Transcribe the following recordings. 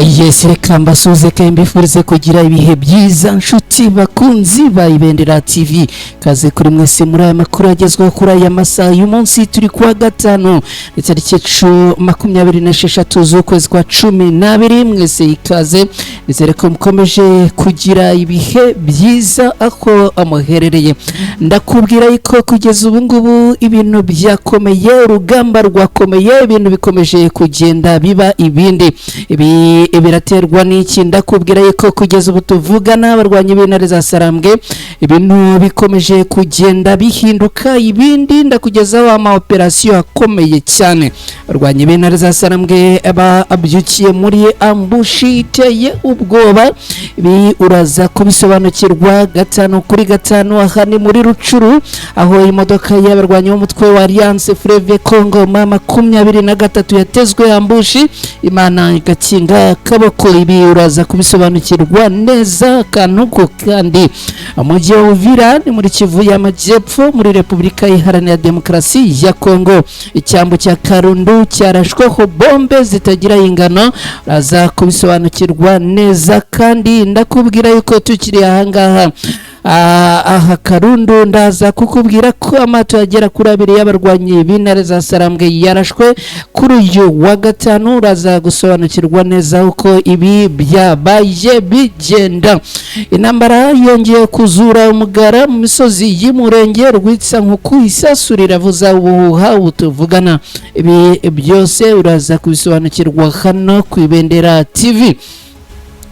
Yes, reka mbasuhuze kandi mbifurize kugira ibihe byiza, nshuti bakunzi ba Ibendera TV. Kaze kuri mwese muri aya makuru agezweho kuri aya masaha y'umunsi. Turi kuwa gatanu, itariki 26 z'ukwezi kwa 12. Mwese ikaze, nizere ko mukomeje kugira ibihe byiza aho amuherereye. Ndakubwira yuko kugeza ubu ngubu ibintu byakomeye, urugamba rwakomeye, ibintu bikomeje kugenda biba ibindi. Ibi biraterwa n'iki? Ndakubwira yuko kugeza ubu tuvugana, abarwanyi b'intare za Sarambwe, ibintu bikomeje kugenda bihinduka ibindi. Ndakugezaho ama operasiyo akomeye cyane. Abarwanyi b'intare za Sarambwe babyukiye muri ambushi iteye ubwoba. Ibi uraza kubisobanukirwa gatanu kuri gatanu. Aha ni muri Rucuru, aho imodoka y'abarwanyi b'umutwe wa Alliance Fleuve Congo ma 23 yatezwe ambushi, Imana igakinga akaboko. Ibi uraza kubisobanukirwa neza akantu ko kandi. Umujyi wa Uvira ni muri Kivu y'Amajyepfo, muri Repubulika Iharanira Demokarasi ya Kongo. Icyambu cya Karundu cyarashweho bombe zitagira ingano, uraza kubisobanukirwa neza. Kandi ndakubwira yuko tukiri ahangaha, aha Karundu, ndaza kukubwira ko amato agera kuri abiri y'abarwanyi b'intare za Sarambwe yarashwe kuri uyu wa gatanu. Uraza gusobanukirwa neza uko ibi byabaye bigenda. Intambara yongeye kuzura umugara mu misozi y'Umurenge Rwitsa, nkuku isasu riravuza ubuhuha ubu tuvugana. Ibi byose uraza kubisobanukirwa hano ku Ibendera TV.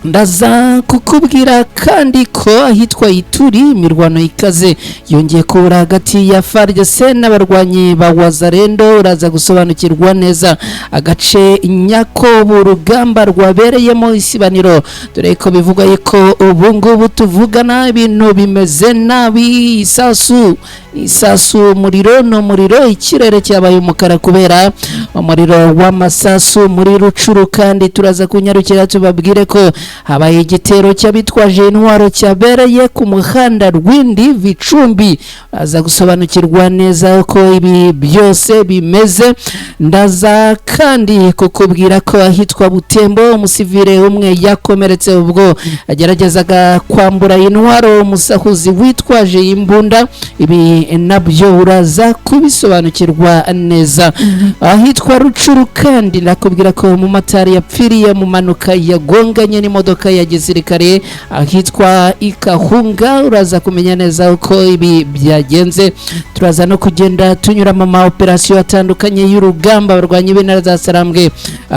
Ndaza kukubwira kandi ko ahitwa Ituri imirwano ikaze yongeye kubura hagati ya FARDC n'abarwanyi ba Wazalendo. Uraza gusobanukirwa neza agace nyako urugamba rwabereyemo isibaniro, dore ko bivugwa yuko ubu ngubu tuvugana ibintu bimeze nabi. Isasu isasu, umuriro ni umuriro, ikirere cyabaye umukara kubera umuriro w'amasasu muri Rucuru. Kandi turaza kunyarukira tubabwire ko habaye igitero cy'abitwaje intwaro cyabereye ku muhanda Rwindi Vicumbi. Aza gusobanukirwa neza uko ibi byose bimeze. Ndaza kandi kukubwira ko ahitwa Butembo umusivile umwe yakomeretse ubwo ageragezaga kwambura intwaro umusahuzi witwaje imbunda. Ibi nabyo uraza kubisobanukirwa neza. Ahitwa Rucuru kandi ndakubwira ko umumotari yapfiriye mu mpanuka yagonganye n'imodoka ya gisirikare ahitwa Ikahunga. Uraza kumenya neza uko ibi byagenze. Turaza no kugenda tunyura mu ma operasiyo atandukanye y'urugamba abarwanyi b'intara za Sarambwe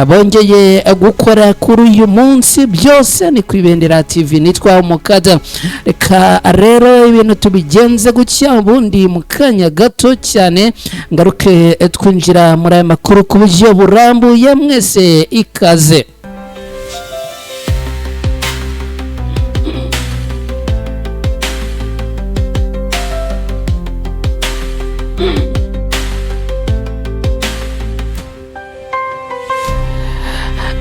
bongeye gukora kuri uyu munsi. Byose ni ku Ibendera TV, nitwa Umukada. Reka rero ibintu tubigenze gutya, ubundi mu kanya gato cyane ngaruke twinjira muri aya makuru ku buryo burambuye. Mwese ikaze.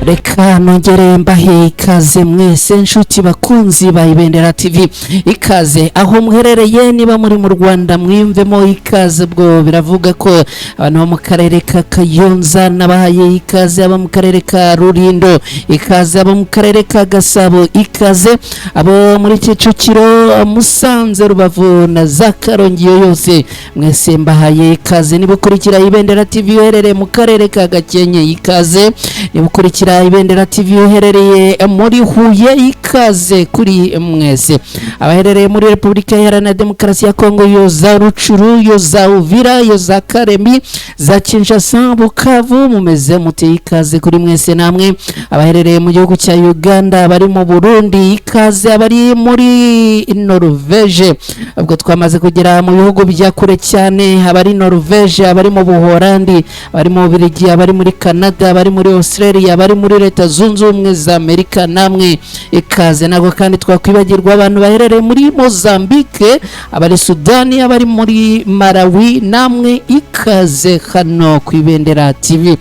Reka nongere mbahe ikaze mwese, nshuti bakunzi ba Ibendera TV. Ikaze aho muherereye, niba muri mu Rwanda mwiyumvemo ikaze. Ubwo biravuga ko abantu bo mu karere ka Kayonza nabahaye ikaze, abo mu karere ka Rulindo ikaze, abo mu karere ka Gasabo ikaze, abo muri Kicukiro, Musanze, Rubavu na za Karongi yose, mwese mbahaye ikaze. Niba ukurikira Ibendera TV uherereye mu karere ka Gakenke, ikaze. Niba ukurikira Ibendera TV uherereye muri Huye, ikaze kuri mwese. Abaherereye muri Repubulika Iharanira Demokarasi ya Kongo, yo za Rucuru, yo za Uvira, yo za Karemi, za Kinshasa, Bukavu, mumeze mute? Ikaze kuri mwese namwe. Abaherereye mu gihugu cya Uganda, abari mu Burundi, ikaze. Abari muri Norvege, ubwo twamaze kugera mu bihugu bya kure cyane, abari Norvege, abari mu Buholandi, abari mu Bubiligi, abari muri Canada, abari muri Australia, abari muri Leta Zunze Ubumwe za Amerika, namwe ikaze. Ntabwo kandi twakwibagirwa abantu baherereye muri Mozambique, abari Sudani, abari muri Malawi, namwe ikaze hano ku Ibendera TV.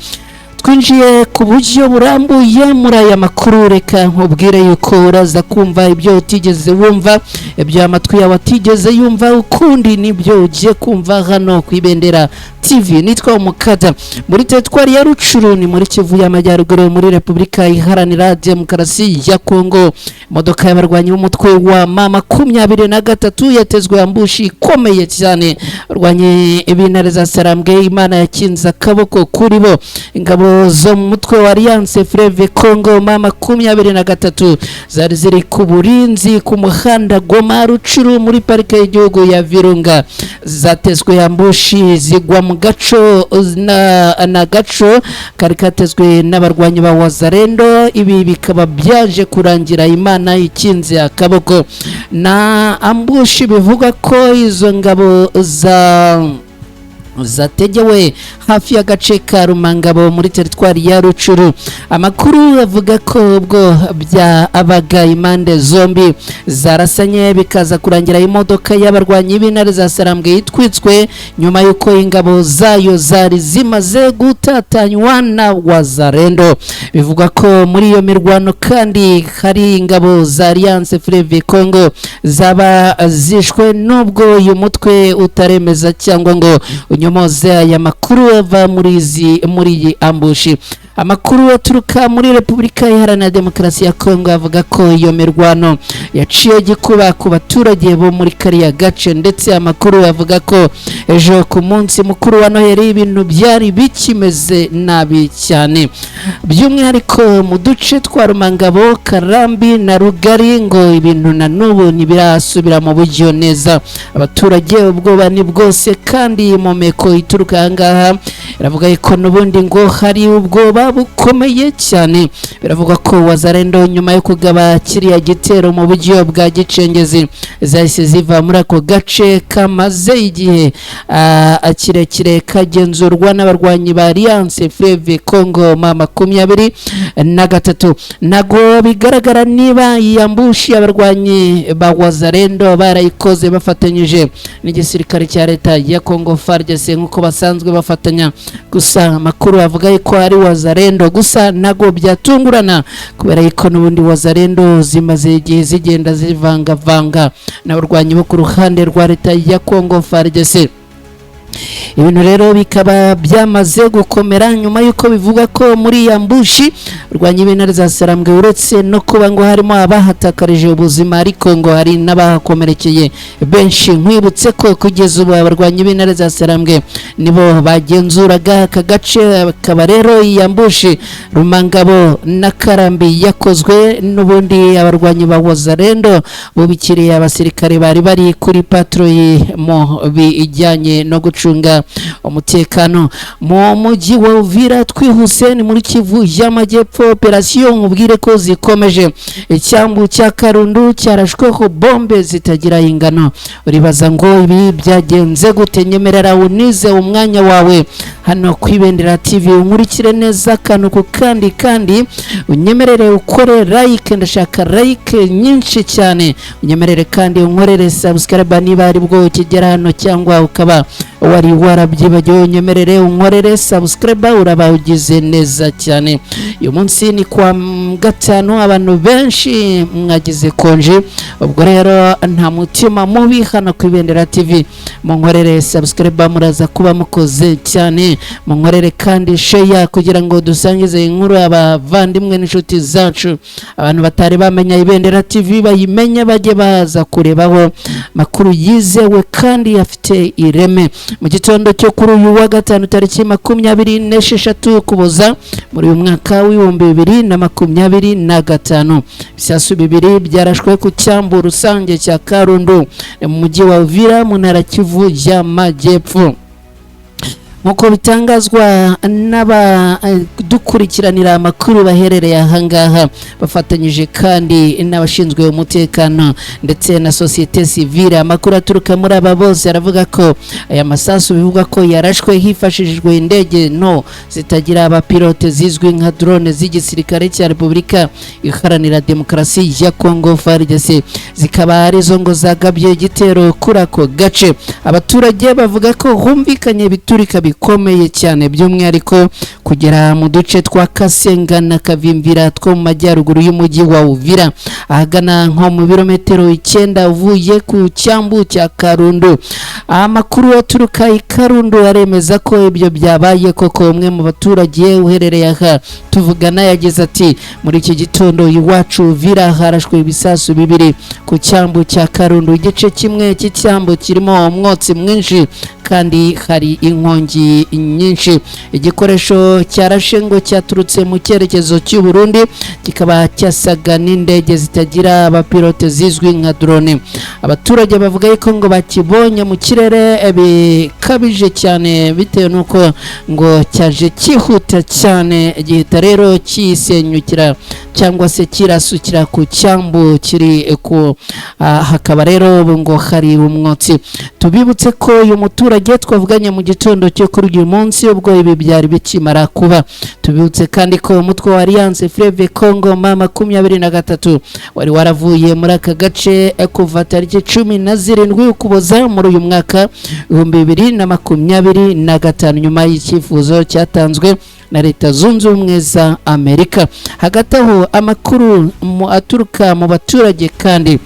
Twinjiye ku buryo burambuye muri aya makuru. Reka nkubwire yuko uraza kumva ibyo utigeze wumva, ibyo amatwi yawe atigeze yumva ukundi, nibyo ugiye kumva hano ku Ibendera TV. Nitwa Umukada. Muri teritwari ya Rucuru, ni muri Kivu y'Amajyaruguru, muri Repubulika Iharanira Demokarasi ya Kongo, imodoka y'abarwanyi b'umutwe wa M23 yatezwe ambush ikomeye cyane. Abarwanyi b'intare za Sarambwe, Imana yakinze akaboko kuri bo. Ingabo zo mu mutwe wa Alliance Fleuve Congo M23 zari ziri ku burinzi ku muhanda Goma Rucuru muri parike y'igihugu ya Virunga, zatezwe ambush zigwa mu gaco na gaco kari katezwe n'abarwanyi ba Wazalendo. Ibi bikaba byaje kurangira Imana ikinze akaboko na ambush. Bivuga ko izo ngabo zategewe hafi y'agace ka Rumangabo muri teritwari ya Rucuru. Amakuru avuga ko ubwo byabaga, impande zombi zarasanye, bikaza kurangira imodoka y'abarwanyi b'intare za Sarambwe itwitswe nyuma y'uko ingabo zayo zari zimaze gutatanywa na Wazalendo. Bivugwa ko muri iyo mirwano kandi hari ingabo za Alliance Fleuve Congo zaba zishwe, nubwo uyu mutwe utaremeza cyangwa ngo unyomoze aya makuru ava muri iyi ambush. Amakuru aturuka muri Repubulika Iharanira Demokarasi ya Kongo avuga ko iyo mirwano yaciye gikuba ku baturage bo muri kariya gace, ndetse amakuru avuga ko ejo ku munsi mukuru wa Noheli ibintu byari bikimeze nabi cyane, by'umwihariko mu duce twa Rumangabo, Karambi na Rugari. Ngo ibintu na n'ubu ntibirasubira mu buryo neza, abaturage ubwoba ni bwose, kandi impumeko ituruka aha ngaha iravuga ko n'ubundi ngo hari ubwoba bukomeye cyane. Biravuga ko Wazalendo nyuma yo kugaba kiriya gitero mu buryo bwa gicengezi zahise ziva muri ako gace kamaze igihe kirekire kagenzurwa n'abarwanyi ba Alliance Fleuve Congo M23. Ntago bigaragara niba iyi ambush abarwanyi ba Wazalendo barayikoze bafatanyije n'igisirikare cya leta ya Congo FARDC nk'uko basanzwe bafatanya. Gusa amakuru avuga ko ari Wazalendo gusa. Ntago byatungurana kubera yuko n'ubundi Wazalendo zimaze igihe zigenda zivangavanga n'abarwanyi bo ku ruhande rwa leta ya Congo FARDC. Ibintu rero bikaba byamaze gukomera nyuma y'uko bivuga ko muri iyi ambush rwanya b'intare za Sarambwe, uretse no kuba ngo harimo abahatakarije ubuzima, ariko ngo hari n'abahakomerekeye benshi. Nkwibutse ko kugeza ubu abarwanyi b'intare za Sarambwe nibo bagenzuraga aka gace. Akaba rero iyi ambush Rumangabo na Karambi yakozwe n'ubundi abarwanyi ba Wazalendo bubikiriye abasirikare bari bari kuri patrouille mu bijyanye no gucunga umutekano mu mujyi wa Uvira. Twihuse, ni muri Kivu y'Amajyepfo. Operasiyo nkubwire ko zikomeje. Icyambu cya Karundu cyarashweho bombe zitagira ingano. Uribaza ngo ibi byagenze gute? Nyemerera unize umwanya wawe hano ku Ibendera TV, unkurikire neza akantu ku kandi, kandi unyemerere ukore like. Ndashaka like nyinshi cyane. Unyemerere kandi unkorere subscribe niba ari bwo ukigera hano cyangwa ukaba wari warabyibagiwe. Unyemerere unkorere subscribe, uraba ugize neza cyane. Uyu munsi ni kwa gatanu, abantu benshi mwagize congé, ubwo rero nta mutima mubi hano ku Ibendera TV. Munkorere subscribe, muraza kuba mukoze cyane. Munkorere kandi share kugira ngo dusangize inkuru abavandimwe n'inshuti zacu. Abantu batari bamenya Ibendera TV bayimenye, bajye baza kurebaho makuru yizewe kandi afite ireme. Mu gitondo cyo kuri uyu wa gatanu, tariki 26 Ukuboza muri uyu mwaka w'2025, ibisasu bibiri byarashwe ku cyambu rusange cya Karundu mu mujyi wa Uvira mu ntara Kivu y'Amajyepfo, nk'uko bitangazwa n'abadukurikiranira amakuru baherereye ahangaha, bafatanyije kandi n'abashinzwe umutekano ndetse na sosiyete sivile. Amakuru aturuka muri aba bose aravuga ko aya masasu bivugwa ko yarashwe hifashishijwe indege nto zitagira abapilote zizwi nka drone z'igisirikare cya Repubulika Iharanira Demokarasi ya Congo FARDC, zikaba arizo ngo zagabye igitero kuri ako gace. Abaturage bavuga ko humvikanye ibiturika bikomeye cyane, by'umwihariko kugera mu duce twa Kasenga na Kavimvira two mu majyaruguru y'umujyi wa Uvira, ahagana nko mu birometero 9 uvuye ku cyambu cya Karundu. Amakuru aturuka i Karundu aremeza ko ibyo byabaye koko. Umwe mu baturage uherereye aha tuvugana yagize ati: "Muri iki gitondo iwacu Uvira harashwe ibisasu bibiri ku cyambu cya Karundu. Igice kimwe cy'icyambu kirimo umwotsi mwinshi kandi hari inkongi nyinshi. Igikoresho cyarashe ngo cyaturutse mu cyerekezo cy'u Burundi, kikaba cyasaga n'indege zitagira abapilote zizwi nka drone. Abaturage bavuga yuko ngo bakibonye mu kirere bikabije cyane, bitewe n'uko ngo cyaje cyihuta cyane, gihita rero cyisenyukira cyangwa se kirasukira ku cyambu kiri ku hakaba rero ubu ngo hari umwotsi. Tubibutse ko uyu muturage twavuganye mu gitondo cyo kuri uyu munsi ubwo ibi byari bikimara kuba. Tubibutse kandi ko umutwe wa Alliance Fleuve Congo M23 wari waravuye muri aka gace kuva tariki 17 Ukuboza muri uyu mwaka 2025, nyuma y'icyifuzo cyatanzwe na Leta Zunze Ubumwe za Amerika. Hagati aho, amakuru aturuka mu baturage kandi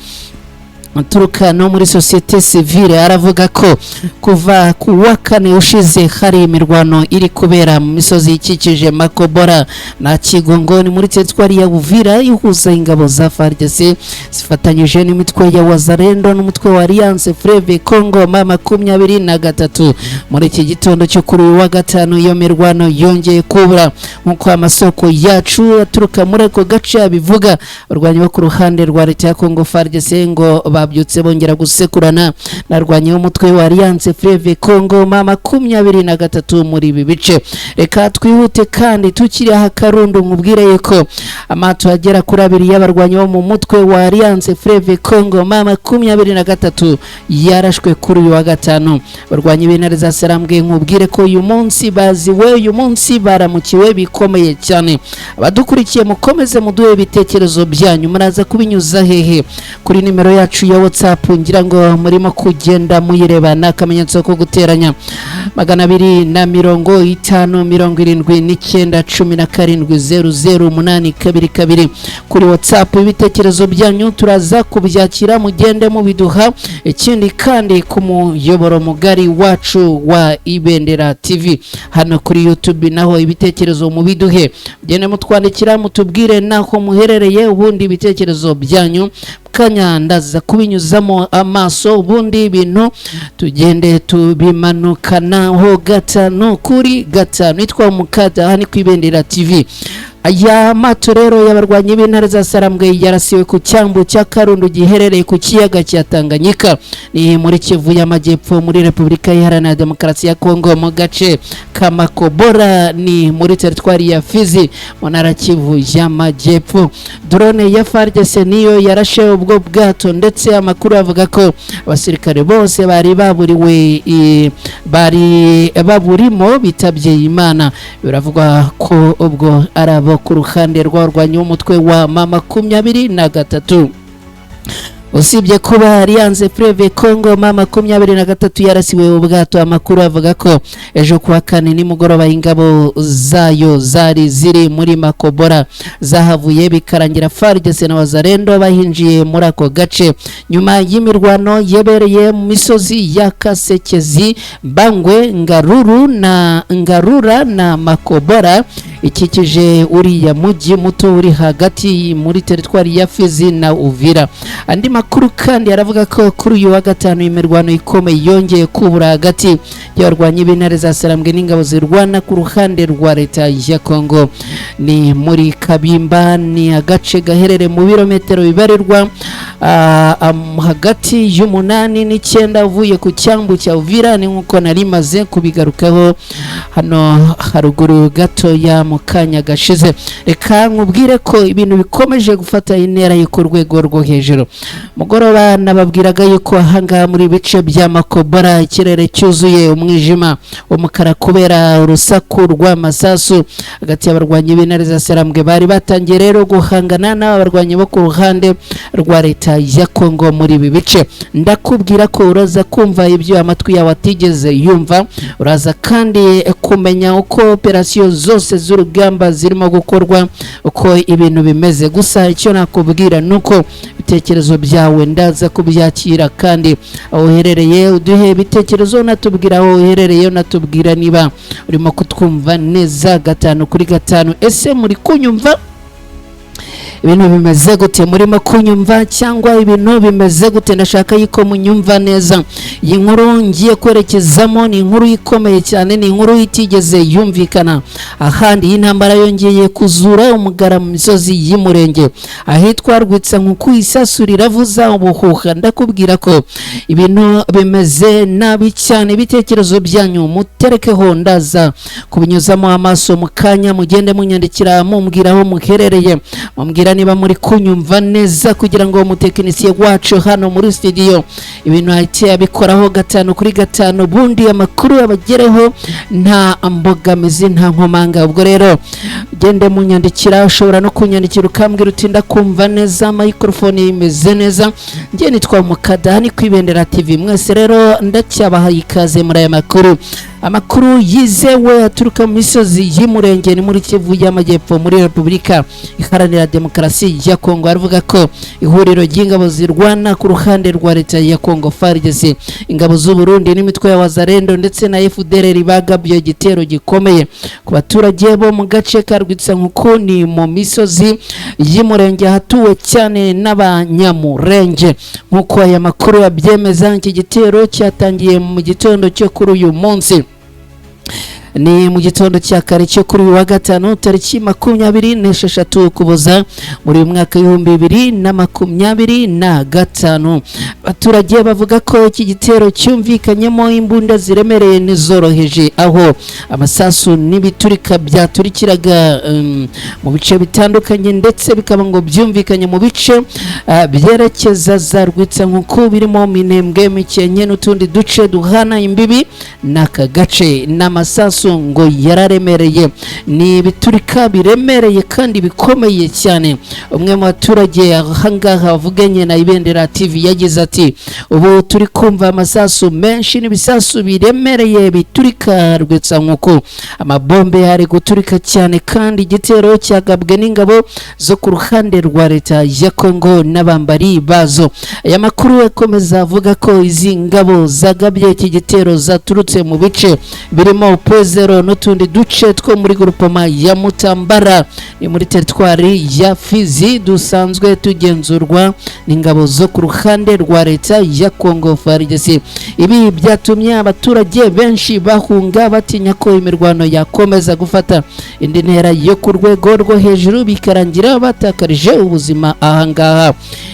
aturuka no muri sosiyete sivile aravuga ko kuva ku wa kane ushize hari imirwano iri kubera mu misozi ikikije Makobora na Kigongo, ni muri teritwari ya Uvira, ihuza ingabo za FARDC zifatanyije n'imitwe ya Wazalendo n'umutwe wa Alliance Fleuve Congo M23. Muri iki gitondo cyo kuri uyu wa gatanu iyo mirwano yongeye kubura, nk'uko amasoko yacu aturuka muri ako gace abivuga. Abarwanyi bo ku ruhande rwa leta ya Congo FARDC ngo babyutse bongera gusekurana narwanye umutwe wa Alliance Fleuve Congo M23 muri ibi bice. Reka twihute kandi tukiri aha Karundu, nkubwire yuko amato agera kuri abiri y'abarwanyi bo mu mutwe wa Alliance Fleuve Congo M23 yarashwe kuri uyu wa gatanu. Abarwanyi b'intare za Sarambwe, nkubwire ko uyu munsi baziwe, uyu munsi baramukiwe bikomeye cyane. Abadukurikiye, mukomeze muduhe ibitekerezo byanyu. Muraza kubinyuza hehe? Kuri nimero yacu ya WhatsApp, ngira ngo murimo kugenda muyireba, ni akamenyetso ko guteranya 250 79 17 00 822. Kuri WhatsApp ibitekerezo byanyu turaza kubyakira, mugende mubiduha. Ikindi kandi, ku muyoboro mugari wacu wa Ibendera TV hano kuri YouTube naho ibitekerezo mubiduhe, mugende mutwandikira, mutubwire naho muherereye, ubundi ibitekerezo byanyu kanya ndaza kubinyuzamo amaso, ubundi ibintu tugende tubimanukanaho gatanu kuri gatanu. Nitwa Mukada, aha ni ku Ibendera TV. Aya mato rero y'abarwanyi b'intare za Sarambwe yarasiwe ku cyambu cya Karundu giherereye ku kiyaga cya Tanganyika, ni muri Kivu y'Amajyepfo, muri Repubulika Iharanira Demokarasi ya Kongo, mu gace ka Makobora, ni muri teritwari ya Fizi, mu ntara Kivu y'Amajyepfo. Drone ya FARDC niyo yarashe ubwo bwato, ndetse amakuru avuga ko abasirikare bose bari baburiwe bari baburimo bitabye Imana. Biravugwa ko ubwo ari abo ku ruhande rw'abarwanyi b'umutwe wa M23. Usibye kuba Alliance Fleuve Congo M23 yarasiwe ubwato, amakuru avuga ko ejo kuwa kane nimugoroba ingabo zayo zari ziri muri Makobora zahavuye, bikarangira FARDC na Wazalendo bahinjiye muri ako gace nyuma y'imirwano yebereye mu misozi ya Kasekezi, Bangwe, Ngaruru na Ngarura na Makobora ikikije uriya mujyi muto uri hagati muri teritwari ya Fizi na Uvira. Andi makuru kandi aravuga ko kuri uyu wa gatanu imirwano ikomeye yongeye kubura hagati y'abarwanyi b'intare za Sarambwe n'ingabo zirwana ku ruhande rwa leta ya Congo, ni muri Kabimba, ni agace gaherereye mu birometero bibarirwa hagati y'umunani n'icyenda uvuye ku cyambu cya Uvira, ni nk'uko nari maze kubigarukaho hano haruguru gatoya mu kanya gashize. Reka nkubwire ko ibintu bikomeje gufata intera yo ku rwego rwo hejuru. Mugoroba nababwiraga yuko ahangaha muri bice bya Makobora ikirere cyuzuye umwijima w'umukara kubera urusaku rw'amasasu hagati y'abarwanyi b'intare za Sarambwe bari batangiye rero guhangana n'aba barwanyi bo ku ruhande rwa leta. leta ya Kongo muri ibi bice. Ndakubwira ko uraza kumva ibyo amatwi yawe atigeze yumva. Uraza kandi kumenya uko operasiyo zose z'urugamba zirimo gukorwa, uko ibintu bimeze. Gusa icyo nakubwira ni uko ibitekerezo byawe ndaza kubyakira, kandi aho uherereye uduhe ibitekerezo, unatubwira aho uherereye, unatubwira niba urimo kutwumva neza 5 kuri 5. Ese muri kunyumva? Ibintu bimeze gute? Murimo kunyumva cyangwa ibintu bimeze gute? Ndashaka yuko munyumva neza. Iyi nkuru ngiye kwerekezamo ni inkuru ikomeye cyane, ni inkuru itigeze yumvikana ahandi. Iyi ntambara yongeye kuzura umugara mu misozi y'Imurenge ahitwa Rwitsankuku. Isasu riravuza ubuhuha. Ndakubwira ko ibintu bimeze nabi cyane. Ibitekerezo byanyu muterekeho, ndaza kubinyuzamo amaso mu kanya. Mugende munyandikira, mumbwira aho muherereye, mumbwira niba muri kunyumva neza, kugira ngo umutekinisiye wacu hano muri studio ibintu ahite abikoraho 5 kuri 5, ubundi amakuru abagereho nta mbogamizi, nta nkomanga. Ubwo rero gende munyandikira. Ushobora no kunyandikira ukambwira uti: "Ndakumva neza, microphone imeze neza." Njye nitwa Mukada, ni ku Ibendera TV. Mwese rero ndacyabahaye ikaze muri aya makuru, amakuru yizewe aturuka mu misozi y'Imurenge, ni muri Kivu y'Amajyepfo, muri Repubulika Iharanira Demokarasi ya Kongo. Aravuga ko ihuriro ry'ingabo zirwana ku ruhande rwa leta ya Kongo, FARDC, ingabo z'u Burundi n'imitwe ya Wazalendo ndetse na FDLR bagabye igitero gikomeye ku baturage bo mu gace ka Rwitsankuku, ni mu misozi y'Imurenge hatuwe cyane n'Abanyamurenge. Nk'uko aya makuru abyemeza, iki gitero cyatangiye mu gitondo cyo kuri uyu munsi, ni mu gitondo cya kare cyo kuri uyu wa gatanu, tariki 26 Ukuboza muri uyu mwaka w'2025. Abaturage bavuga ko iki gitero cyumvikanyemo imbunda ziremereye n'izoroheje, aho amasasu n'ibiturika byaturikiraga mu bice bitandukanye, ndetse bikaba ngo byumvikanye mu bice byerekeza za Rwitsankuku, birimo Minembwe, Mikenke n'utundi duce duhana imbibi n'aka gace. N'amasasu ngo yararemereye, ni ibiturika biremereye kandi bikomeye cyane. Umwe mu baturage ahangaha avuganye na Ibendera TV yagize ati: "Ubu turi kumva amasasu menshi n'ibisasu biremereye biturika Rwitsankuku. Amabombe ari guturika cyane, kandi igitero cyagabwe n'ingabo zo ku ruhande rwa leta ya Kongo n'abambari bazo." Aya makuru akomeza avuga ko izi ngabo zagabye iki gitero zaturutse mu bice birimo Pwezero n'utundi duce two muri grupoma ya Mutambara, ni muri teritwari ya Fizi, dusanzwe tugenzurwa n'ingabo zo ku ruhande rwa leta ya Kongo, FARDC. Ibi byatumye abaturage benshi bahunga, batinya ko imirwano yakomeza gufata indi ntera yo ku rwego rwo hejuru, bikarangira batakarije ubuzima ahangaha.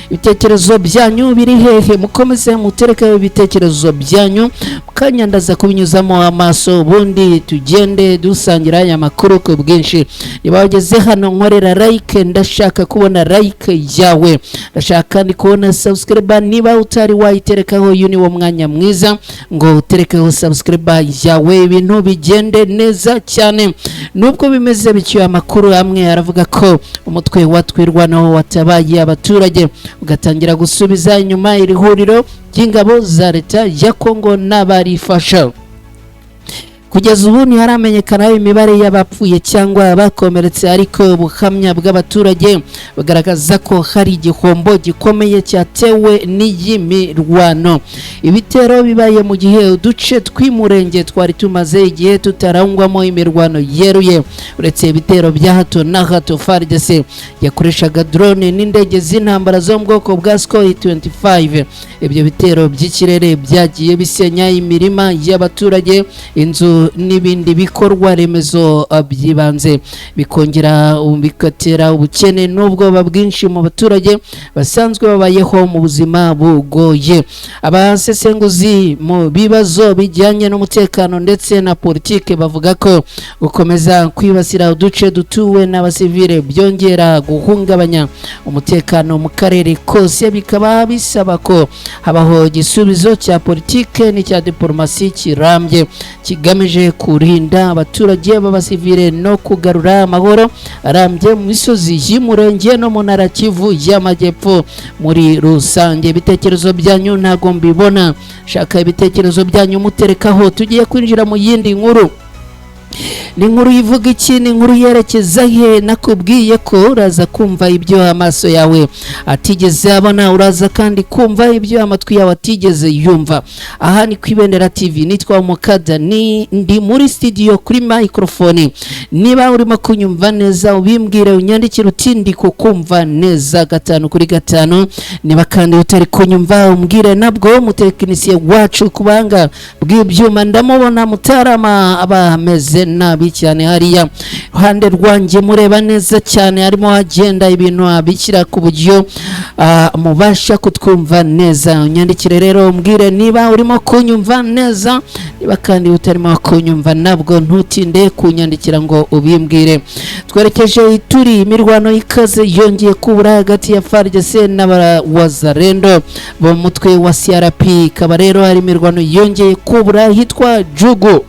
Ibitekerezo byanyu biri hehe? Mukomeze mutereke ibitekerezo byanyu, mukanya ndaza kubinyuzamo amaso, ubundi tugende dusangira aya makuru ku bwinshi. Niba wageze hano, nkorera like, ndashaka kubona like yawe. Ndashaka kandi kubona subscribe niba utari wayiterekaho. Uyu ni wo mwanya mwiza ngo uterekeho subscribe yawe, ibintu bigende neza cyane. Nubwo bimeze bityo, amakuru amwe aravuga ko umutwe wa Twirwanaho watabaye abaturage, ugatangira gusubiza inyuma iri huriro ry'ingabo za leta ya Kongo n'abarifasha. Kugeza ubu ntiharamenyekana imibare y'abapfuye cyangwa abakomeretse, ariko ubuhamya bw'abaturage bugaragaza ko hari igihombo gikomeye cyatewe n'iyi mirwano. Ibitero bibaye mu gihe uduce tw'Imurenge twari tumaze igihe tutarangwamo imirwano yeruye, uretse ibitero bya hato na hato. FARDC yakoreshaga drone n'indege z'intambara zo mu bwoko bwa Sukhoi 25. Ibyo bitero by'ikirere byagiye bisenya imirima y'abaturage, inzu n'ibindi bikorwa remezo by'ibanze, bikongera bigatera ubukene n'ubwoba bwinshi mu baturage basanzwe babayeho mu buzima bugoye. Abasesenguzi mu bibazo bijyanye n'umutekano ndetse na politike bavuga ko gukomeza kwibasira uduce dutuwe n'abasivile byongera guhungabanya umutekano mu karere kose, bikaba bisaba ko habaho igisubizo cya politike n'icya diplomasi kirambye kigamije Igamije kurinda abaturage b'abasivile no kugarura amahoro arambye mu misozi y'Umurenge no mu ntara Kivu y'Amajyepfo muri rusange. Ibitekerezo byanyu ntago mbibona, shaka ibitekerezo byanyu muterekaho. Tugiye kwinjira mu yindi nkuru. Ni inkuru ivuga iki? Ni inkuru yerekeza he? Nakubwiye ko uraza kumva ibyo amaso yawe atigeze abona, uraza kandi kumva ibyo amatwi yawe atigeze yumva. Aha ni ku Ibendera TV, nitwa Umukada, ni ndi muri studio kuri microphone. Niba urimo kunyumva neza ubimbwire, unyandikire uti ndi kukumva neza 5 kuri 5. Niba kandi utari kunyumva umbwire nabwo. Umutekinisiye wacu ku buhanga bw'ibyuma ndamubona, Mutarama, aba ameze nabi cyane hariya iruhande rwanjye, mureba neza cyane, arimo agenda ibintu abishyira ku buryo mubasha kutwumva neza. Unyandikire rero umbwire niba urimo kunyumva neza. Niba kandi utarimo kunyumva nabwo ntutinde kunyandikira ngo ubimbwire. Twerekeje Ituri, imirwano ikaze yongeye kubura hagati ya FARDC n'abawazarendo bo mu mutwe wa CRP. Ikaba rero hari imirwano yongeye kubura hitwa Jugu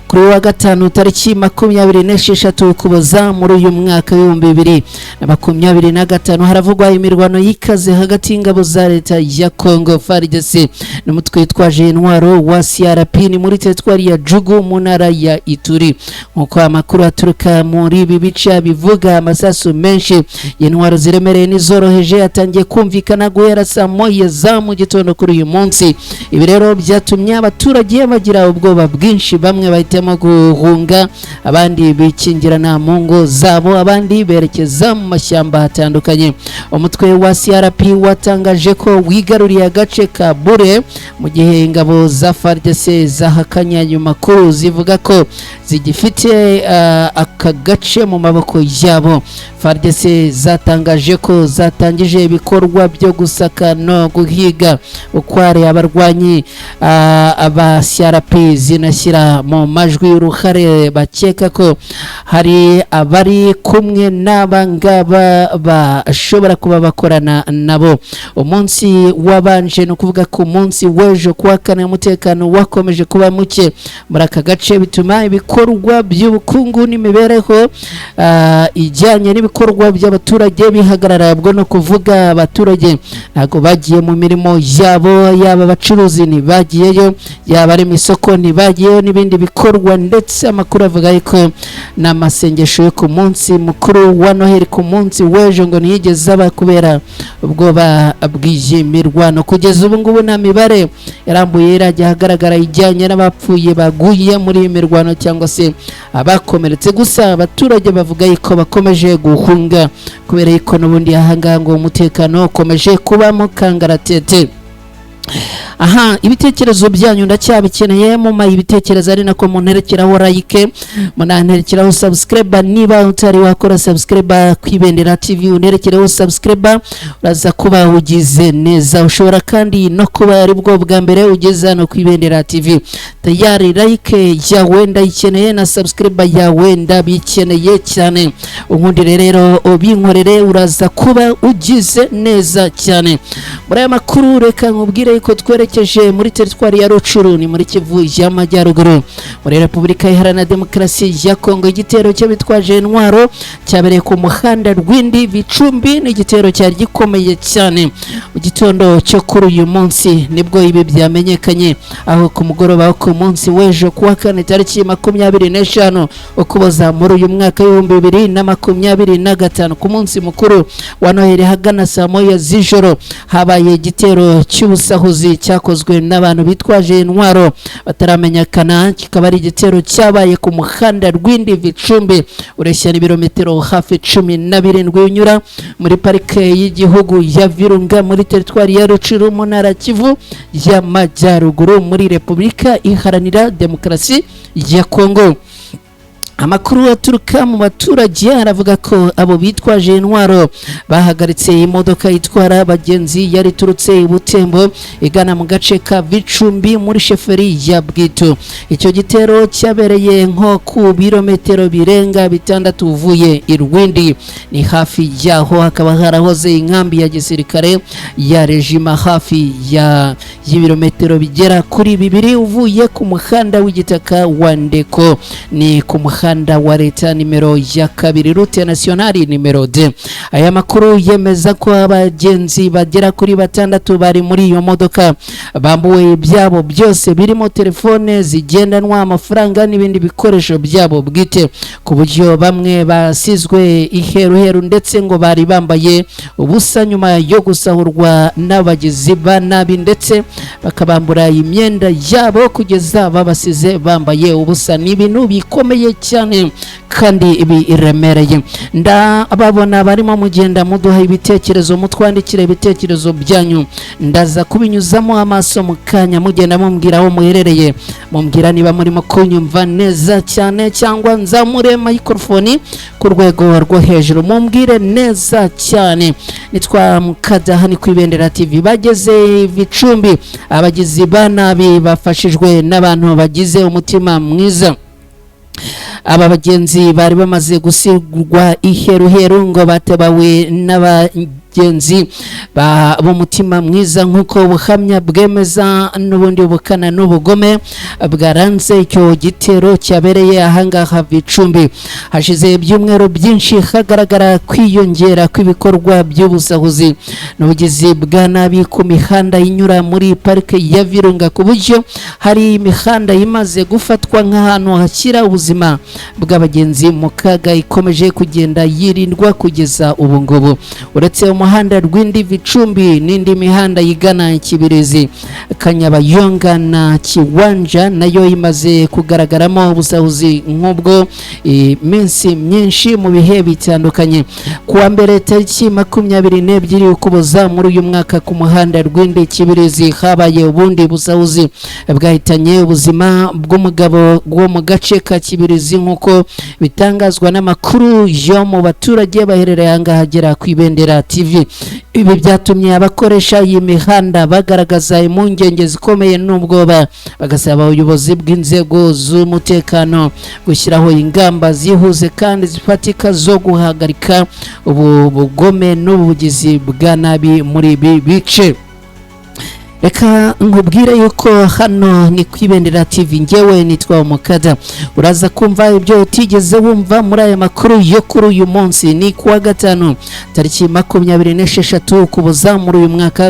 kuri wa gatanu tariki 26 Ukuboza muri uyu mwaka w'2025. Haravugwa imirwano y'ikaze hagati y'ingabo za leta ya Congo FARDC n'umutwe witwaje intwaro wa CRP, ni muri teritwari ya Jugu mu ntara ya Ituri. Nk'uko amakuru aturuka muri ibi bice bivuga, amasasu menshi y'intwaro ziremereye n'izoroheje atangiye kumvikana guhera saa moya za mu gitondo kuri uyu munsi. Ibi rero byatumye abaturage bagira ubwoba bwinshi, bamwe bahitamo guhunga, abandi bikingirana mu ngo zabo, abandi berekeza mu mashyamba hatandukanye. Umutwe wa CRP watangaje ko wigaruriye agace ka Bure, mu gihe ingabo za FARDC zahakanye ayo makuru, zivuga ko zigifite aka gace mu maboko yabo. FARDC zatangaje ko zatangije ibikorwa byo gusaka no guhiga ukware abarwanyi aba CRP, zinashyira mu majwi uruhare bakeka ko hari abari kumwe n'aba ngaba bashobora kuba bakorana nabo. Umunsi wabanje, ni ukuvuga ku munsi w'ejo kuwa kane, umutekano wakomeje kuba muke muri aka gace, bituma ibikorwa by'ubukungu n'imibereho ijyanye n'ibikorwa by'abaturage bihagarara. Ubwo no kuvuga abaturage ntabwo bagiye mu mirimo yabo, yaba abacuruzi ntibagiyeyo, yaba ari mu isoko ntibagiyeyo, n'ibindi bikorwa. Ndetse amakuru avuga yuko n'amasengesho yo ku munsi mukuru wa Noheli ku munsi w'ejo ngo ntiyigeze aba kubera ubwoba bw'iyi mirwano. Kugeza ubu ngubu nta mibare yarambuye irajya ahagaragara ijyanye n'abapfuye baguye muri iyi mirwano cyangwa se abakomeretse. Gusa abaturage bavuga yuko bakomeje guhunga kubera yuko n'ubundi ahangaha ngo umutekano ukomeje kuba mu kangaratete. Aha ibitekerezo byanyu ndacyabikeneye, muma ibitekerezo ari nako munterekeraho like, munanterekeraho subscribe. Niba utari wakora subscribe ku Ibendera TV, unterekereho subscribe, uraza kuba ugize neza. Ushobora kandi no kuba ari bwo bwa mbere ugeze hano ku Ibendera TV. Tayari like yawe ndayikeneye na subscribe yawe ndabikeneye cyane. Unkundire rero ubinkorere, uraza kuba ugize neza cyane. Muri aya makuru reka nkubwire yuko twerekeje muri teritwari ya Rucuru, ni muri Kivu y'Amajyaruguru, muri Repubulika Iharanira Demokarasi ya Kongo. Igitero cy'abitwaje intwaro cyabereye ku muhanda Rwindi Bicumbi, ni igitero cyari gikomeye cyane. Mu gitondo cyo kuri uyu munsi nibwo ibi byamenyekanye, aho ku mugoroba wo ku munsi w'ejo kuwa kane tariki 25 Ukuboza muri uyu mwaka w'2025, ku munsi mukuru wa Noheli, hagana saa moya z'ijoro habaye igitero cy'ubusahuzi cyakozwe n'abantu bitwaje intwaro bataramenyekana. Kikaba ari igitero cyabaye ku muhanda Rwindi Bicumbi, ureshya n'ibirometero hafi 17 unyura muri parike y'igihugu ya Virunga, muri teritwari ya Rucuru, mu ntara Kivu y'Amajyaruguru, muri Repubulika Iharanira Demokarasi ya Kongo. Amakuru aturuka mu baturage aravuga ko abo bitwaje intwaro bahagaritse imodoka itwara abagenzi yari iturutse i Butembo igana mu gace ka Bicumbi muri sheferi ya Bwito. Icyo gitero cyabereye nko ku birometero birenga 6 uvuye i Rwindi, ni hafi yaho hakaba harahoze inkambi ya gisirikare ya rejima, hafi ya y'ibirometero bigera kuri 2 uvuye ku muhanda w'igitaka wa Ndeko, ni ku muhanda wa leta nimero ya 2, route nationale nimero D. Aya makuru yemeza ko abagenzi bagera kuri 6 bari muri iyo modoka bambuwe ibyabo byose, birimo telefone zigendanwa, amafaranga n'ibindi bikoresho byabo bwite, ku buryo bamwe basizwe iheruheru, ndetse ngo bari bambaye ubusa nyuma yo gusahurwa n'abagizi ba nabi, ndetse bakabambura imyenda yabo kugeza babasize bambaye ubusa. Ni ibintu bikomeye cyane kandi biremereye. Ndababona barimo mugenda muduha ibitekerezo, mutwandikira ibitekerezo byanyu, ndaza kubinyuzamo amaso mu kanya, mugenda mumbwira aho muherereye, mumbwira niba murimo kunyumva neza cyane cyangwa nzamure microphone ku rwego rwo hejuru, mumbwire neza cyane. Nitwa Mukadaha, ni ku Ibendera TV. Bageze Bicumbi, abagizi ba nabi bafashijwe n'abantu bagize umutima mwiza. Aba bagenzi bari bamaze gusigwa iheruheru ngo batabawe n'abagenzi b'umutima mwiza, nk'uko ubuhamya bwemeza n'ubundi bukana n'ubugome bwaranze icyo gitero cyabereye ahangaha Bicumbi. Hashize ibyumweru byinshi hagaragara kwiyongera kw'ibikorwa by'ubusahuzi n'ubugizi bwa nabi ku mihanda inyura muri parike ya Virunga, ku buryo hari imihanda imaze gufatwa nk'ahantu hashyira ubuzima bw'abagenzi mu kaga, ikomeje kugenda yirindwa kugeza ubu ngubu. Uretse umuhanda Rwindi Bicumbi n'indi mihanda igana Kibirizi, Kanyabayonga na Kiwanja nayo imaze kugaragaramo ubusahuzi nk'ubwo iminsi myinshi mu bihe bitandukanye. Kuwa mbere tariki 22 Ukuboza muri uyu mwaka, ku muhanda Rwindi Kibirizi habaye ubundi busahuzi bwahitanye ubuzima bw'umugabo wo mu gace ka Kibirizi, nk'uko bitangazwa n'amakuru yo mu baturage baherereye ahangaha agera ku Ibendera TV. Ibi byatumye abakoresha iyi mihanda bagaragaza impungenge zikomeye n'ubwoba, bagasaba ubuyobozi bw'inzego z'umutekano gushyiraho ingamba zihuse kandi zifatika zo guhagarika ubu bugome n'ubugizi bwa nabi muri ibi bice. Reka nkubwire yuko hano ni ku Ibendera TV, ngewe nitwa Umukada. Uraza kumva ibyo utigeze wumva muri aya makuru yo kuri uyu munsi. Ni kuwa gatanu tariki 26 Ukuboza muri uyu mwaka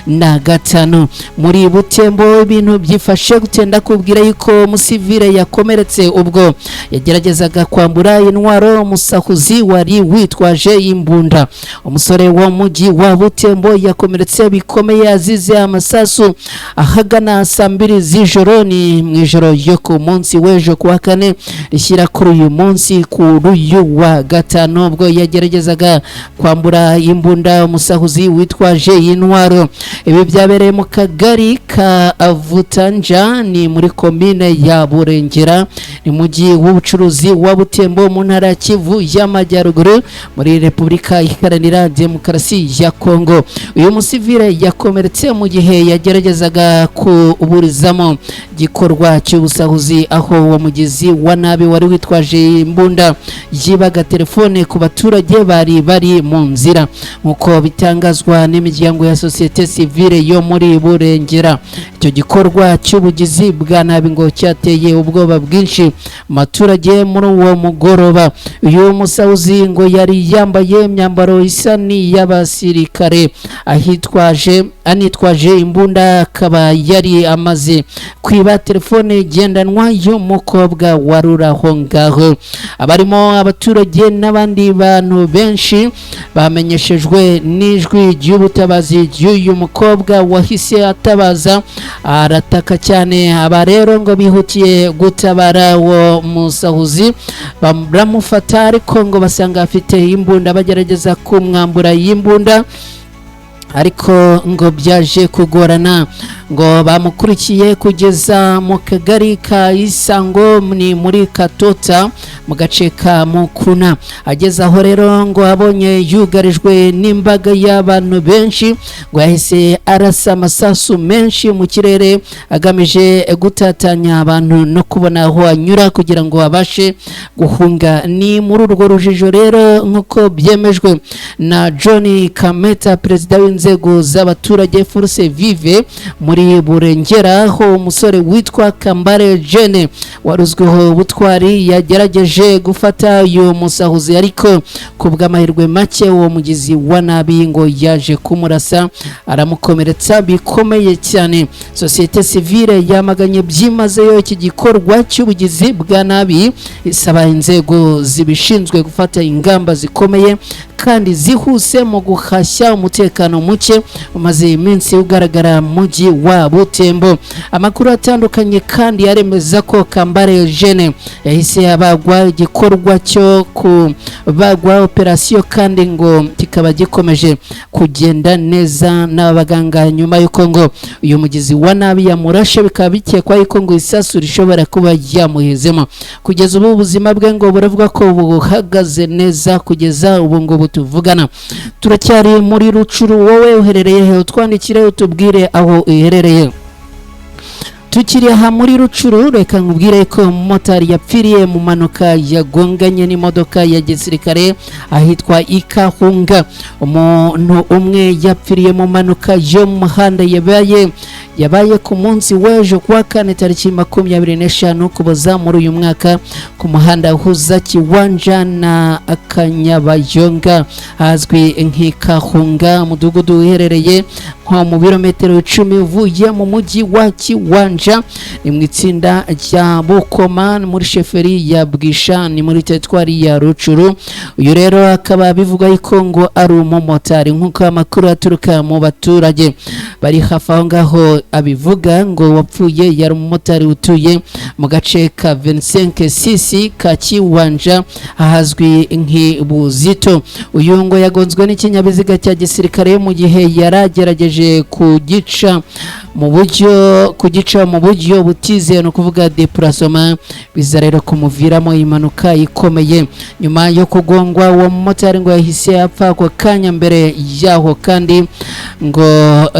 w'2025. Muri Butembo ibintu byifashe gute? Ndakubwira yuko umusivile yakomeretse ubwo yageragezaga kwambura intwaro umusahuzi wari witwaje imbunda. Umusore wo mujyi wa Butembo yakomeretse bikomeye azize amasasu ahagana saa 2 z'ijoro, ni mu ijoro ryo ku munsi w'ejo kuwa kane rishyira kuri uyu munsi kuri uyu wa gatanu, ubwo yageragezaga kwambura imbunda umusahuzi witwaje intwaro. Ibi byabereye mu kagari ka Avutanja, ni muri komine ya Burengera, ni mujyi w'ubucuruzi wa Butembo mu ntara ya Kivu y'Amajyaruguru muri Repubulika Iharanira Demokarasi ya Kongo. Uyu musivile yakomeretse mu gihe yageragezaga kuburizamo gikorwa cy'ubusahuzi, aho uwo mugizi wa nabi wari witwaje imbunda yibaga telefone ku baturage bari bari mu nzira, nk'uko bitangazwa n'imiryango ya sosiyete sivile yo muri Burengera. Icyo gikorwa cy'ubugizi bwa nabi ngo cyateye ubwoba bwinshi mu baturage muri uwo mugoroba. Uyu musahuzi ngo yari yambaye imyambaro isa n'iy'abasirikare, anitwaje imbunda, akaba yari amaze kwiba telefone igendanwa y'umukobwa wari uri aho ngaho. Abarimo abaturage n'abandi bantu benshi bamenyeshejwe n'ijwi ry'ubutabazi ry'uyu mukobwa wahise atabaza arataka cyane. Aba rero ngo bihutiye gutabara uwo musahuzi, baramufata, ariko ngo basanga afite imbunda, bagerageza kumwambura iyi mbunda. Ariko ngo byaje kugorana, ngo bamukurikiye kugeza mu kagari ka Isango, ni muri Katota mu gace ka Mukuna. Ageze aho rero ngo abonye yugarijwe n'imbaga y'abantu benshi, ngo yahise arasa amasasu menshi mu kirere agamije gutatanya abantu no kubona aho anyura kugira ngo abashe guhunga. Ni muri urwo rujijo rero, nk'uko byemejwe na John Kameta, perezida w'inzego z'abaturage Force Vive muri Burengera, aho umusore witwa Kambare Jene waruzwiho ubutwari yagerageje gufata uyu musahuzi, ariko ku bw'amahirwe make uwo mugizi wa nabi ngo yaje kumurasa aramukomeretsa bikomeye cyane. Sosiyete sivile yamaganye byimazeyo iki gikorwa cy'ubugizi bwa nabi, isaba inzego zibishinzwe gufata ingamba zikomeye kandi zihuse mu guhashya umutekano muke umaze iminsi ugaragara mu mujyi wa Butembo. Amakuru atandukanye kandi yaremeza ko Kambare Eugene yahise abagwa, igikorwa cyo kubagwa operasiyo kandi ngo kikaba gikomeje kugenda neza n'abaganga, nyuma y'uko ngo uyu mugizi wa nabi yamurashe, bikaba bikekwa yuko ngo isasu rishobora kuba yamuhezemo. Kugeza ubu ubuzima bwe ngo buravuga ko buhagaze neza kugeza ubu ngubu tuvugana. Turacyari muri Rucuru, wowe uherereye he? Utwandikire utubwire aho uherereye. Tukiri aha muri Rucuru, reka nkubwire ko umumotari yapfiriye mu mpanuka yagonganye n'imodoka ya gisirikare ahitwa Ikahunga. Umuntu umwe yapfiriye mu mpanuka yo mu muhanda yabaye ku munsi w'ejo kuwa kane tariki 25 Ukuboza muri uyu mwaka, ku muhanda uhuza Kiwanja na Akanyabayonga ahazwi nk'Ikahunga, umudugudu uherereye nko mu birometero 10 uvuye mu mujyi wa Kiwanja, ni mu itsinda rya Bukoma muri sheferi ya Bwisha, ni muri teritwari ya Rucuru. Uyu rero akaba bivuga yuko ngo ari umumotari, nk'uko amakuru aturuka mu baturage bari hafi aho ngaho abivuga. Ngo wapfuye yari umumotari utuye mu gace ka 25 sisi ka Kiwanja ahazwi nk'Ibuzito. Uyu ngo yagonzwe n'ikinyabiziga cya gisirikare mu gihe yaragerageje kugica mu buryo butizeye, ni ukuvuga déplacement, biza rero kumuviramo impanuka ikomeye. Nyuma yo kugongwa, uwo mumotari ngo yahise apfa ako kanya. Mbere yaho kandi ngo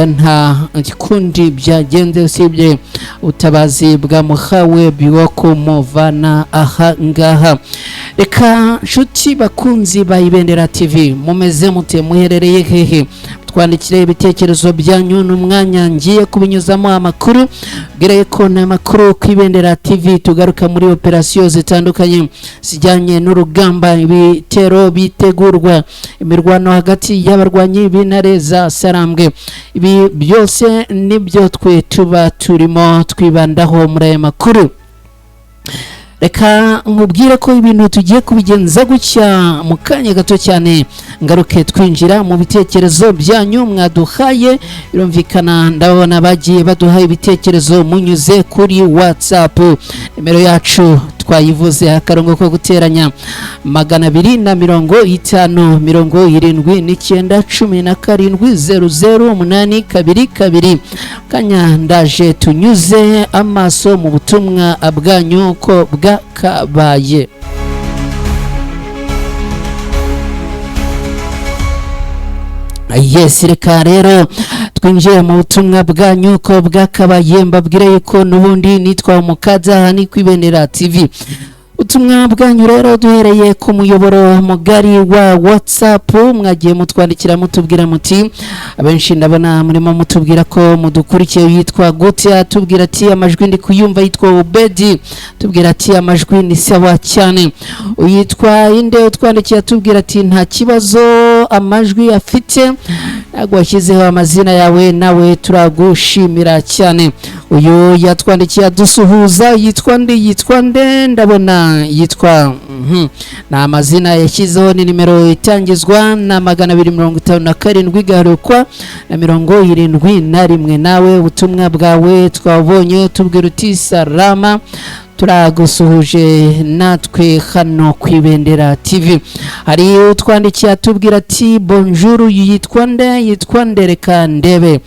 nta kundi byagenze usibye ubutabazi bwamuhawe bwo kumuvana aha ngaha. Reka nshuti bakunzi ba Ibendera TV, mumeze mute? Muherereye hehe? Twandikire ibitekerezo byanyu, n'umwanya ngiye kubinyuzamo amakuru. Bwire ko ni amakuru ku Ibendera TV, tugaruka muri operasiyo zitandukanye zijyanye n'urugamba, ibitero bitegurwa, imirwano hagati y'abarwanyi b'intare za Sarambwe. Ibi byose nibyo twe tuba turimo twibandaho muri aya makuru. Reka nkubwire ko ibintu tugiye kubigenza gutya mu kanya gato cyane, ngaruke twinjira mu bitekerezo byanyu mwaduhaye. Birumvikana ndabona bagiye baduha ibitekerezo munyuze kuri WhatsApp. Nimero yacu twayivuze, akarongo ko guteranya 250 79 17 00 822. Kanya ndaje tunyuze amaso mu butumwa bwanyu ko bwakabaye. Yes, reka rero twinjiye mu butumwa bwanyu ko bwakabaye. Mbabwire yuko n'ubundi nitwa Umukaza, aha ni ku Ibendera TV. Ubutumwa bwanyu rero duhereye ku muyoboro mugari wa WhatsApp, mwagiye mutwandikira mutubwira muti, abenshi ndabona murimo mutubwira ko mudukurikiye. Yitwa gute? Atubwira ati amajwi ndi kuyumva. Yitwa Ubedi, tubwira ati amajwi ni sawa cyane. Uyitwa inde utwandikiye atubwira ati nta kibazo amajwi afite, ntabwo washyizeho amazina yawe, nawe turagushimira cyane. Uyu yatwandikiye adusuhuza, yitwa nde? Yitwa nde? Ndabona yitwa ni amazina yashyizeho, ni nimero itangizwa na 257 igarukwa na 71. Nawe ubutumwa bwawe twabonye, tubwira uti salama. Turagusuhuje natwe hano ku Ibendera TV. Hari utwandikiye atubwira ati bonjour. Yitwa nde? Yitwa Ndereka ndebe.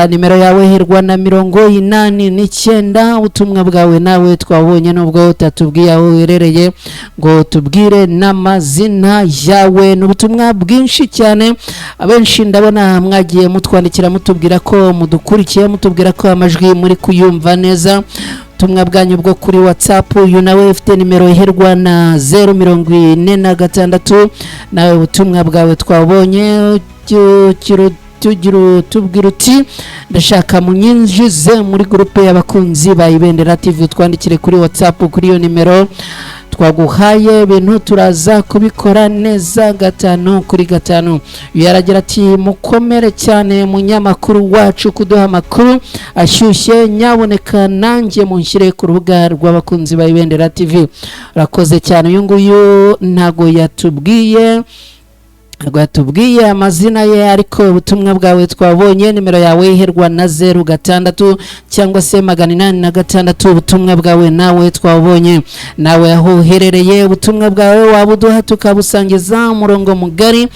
Nimero yawe hirwa na 89. Ubutumwa bwawe nawe twabonye, nubwo utatubwiye aho uherereye ngo tubwire n'amazina yawe. Ni ubutumwa bwinshi cyane. Abenshi ndabona mwagiye mutwandikira mutubwira ko mudukurikiye, mutubwira ko amajwi muri kuyumva neza, ubutumwa bwanyu bwo kuri WhatsApp. Uyu nawe ufite nimero iherwa na 046, nawe ubutumwa bwawe twabonye. Tugira tubwira uti ndashaka munyinjize muri groupe y'abakunzi ba Ibendera TV. Twandikire kuri WhatsApp kuri iyo nimero twaguhaye, ibintu turaza kubikora neza gatanu kuri gatanu. Yaragira ati mukomere cyane munyamakuru wacu kuduha amakuru ashyushye, nyaboneka nanjye munshyire ku rubuga rw'abakunzi ba Ibendera TV. Urakoze cyane. Uyu nguyu ntabwo yatubwiye amazina ye, ariko ubutumwa bwawe twabonye. Nimero yawe iherwa na 06 cyangwa se 806. Ubutumwa bwawe nawe twabonye. Nawe aho uherereye, ubutumwa bwawe waba uduha tukabusangiza umurongo mugari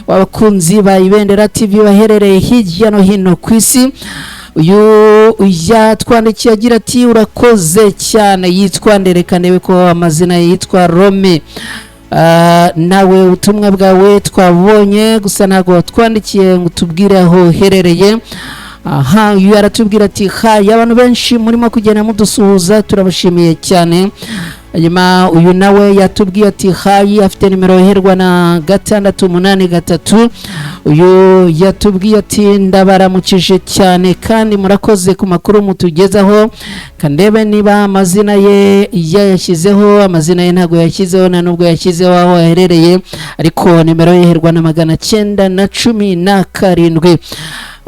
w'abakunzi ba Ibendera TV baherereye hirya no hino ku isi. Uyu yatwandikiye agira ati urakoze cyane. Yitwa ndereka ndebe ko amazina ye, yitwa Rome. Nawe ubutumwa bwawe twabonye, gusa ntabwo watwandikiye ngo tubwire aho uherereye. Aha uyu aratubwira ati hi. Abantu benshi murimo kugenda mudusuhuza, turabashimiye cyane. Hanyuma uyu nawe yatubwiye ati hi, afite nimero iherwa na 683. Uyu yatubwiye ati ndabaramukije cyane kandi murakoze ku makuru mutugezaho. Kandebe niba amazina ye yayashyizeho. Amazina ye ntabwo yashyizeho, nta nubwo yashyizeho aho aherereye, ariko nimero ye iherwa na 917.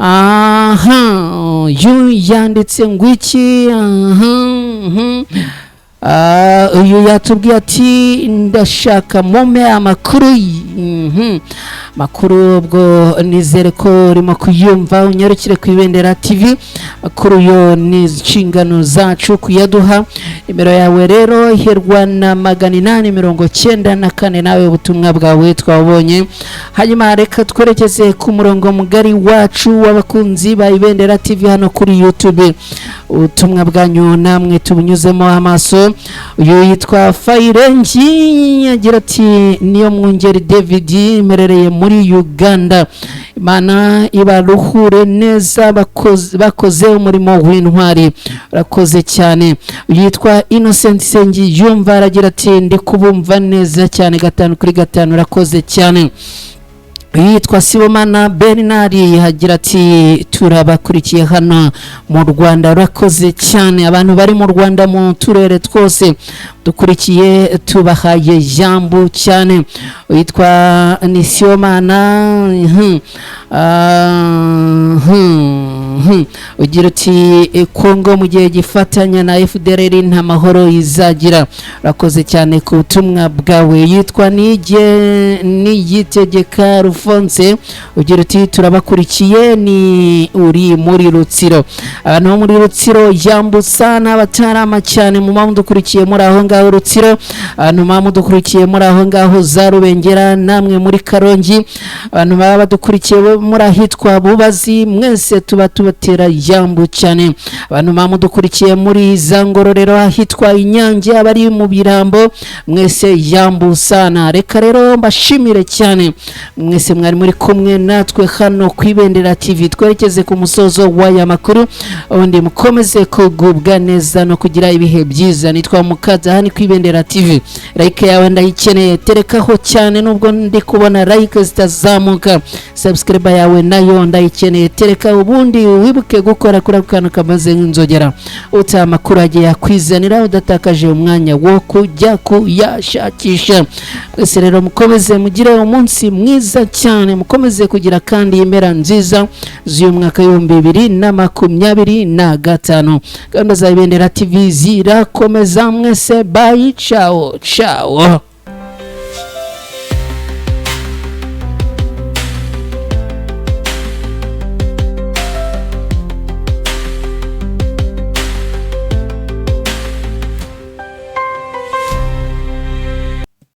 Aha uyu yanditse ngo iki? Aha, mhm. Uyu yatubwiye ati ndashaka mumpe amakuru. Makuru ubwo nizere ko urimo kuyumva, unyarukire ku Ibendera TV. Makuru yo ni inshingano zacu kuyaduha. Nimero yawe rero iherwa na 894, nawe ubutumwa bwawe twabonye. Hanyuma reka twerekeze ku murongo mugari wacu w'abakunzi ba Ibendera TV hano kuri YouTube, ubutumwa bwanyu namwe tubunyuzemo amaso. Uyu yitwa Fayirengi, agira ati niyo mwungeri David, mperereye muri Uganda. Imana ibaruhure neza, bakoze umurimo w'intwari. Urakoze cyane. Uyu yitwa Innocent Sengi yumva, aragira ati ndi kubumva neza cyane gatanu kuri gatanu. Urakoze cyane. Yitwa Sibomana Bernard, agira ati turabakurikiye hano mu Rwanda. Urakoze cyane. Abantu bari mu Rwanda mu turere twose dukurikiye, tubahaye jambo cyane. Yitwa Nisiyomana, ugira uti Kongo mu gihe gifatanya na FDLR nta mahoro izagira. Urakoze cyane ku butumwa bwawe. Yitwa Nige Niyitegeka Rufonse, ugira uti turabakurikiye, ni uri muri Rutsiro. Abantu bo muri Rutsiro yambutsa n'abatarama cyane mu mpamvu dukurikiye muri aho ngaho Rutsiro. Abantu baba mudukurikiye muri aho ngaho za Rubengera, namwe muri Karongi, abantu baba badukurikiye muri ahitwa Bubazi, mwese tuba tubatera yambu cyane. Abantu baba mudukurikiye muri za Ngororero, ahitwa Inyange, abari mu Birambo, mwese yambu sana. Reka rero mbashimire cyane mwese mwari muri kumwe natwe hano ku Ibendera TV. Twerekeze ku musozo w'aya makuru, ubundi mukomeze kugubwa neza no kugira ibihe byiza. Nitwa Mukaza, hano ku Ibendera TV. Like yawe ndayikeneye, terekaho cyane nubwo ndi kubona like zitazamuka. Subscribe yawe nayo ndayikeneye, tereka, ubundi wibuke gukora kuri ako kantu kameze nk'inzogera, utaha amakuru agiye akwizanira udatakaje umwanya wo kujya kuyashakisha. Mwese rero mukomeze mugire umunsi mwiza cyane, mukomeze kugira kandi impera nziza z'uyu mwaka w'2025. Gahunda za Ibendera TV zirakomeza. Mwese bye, ciao ciao.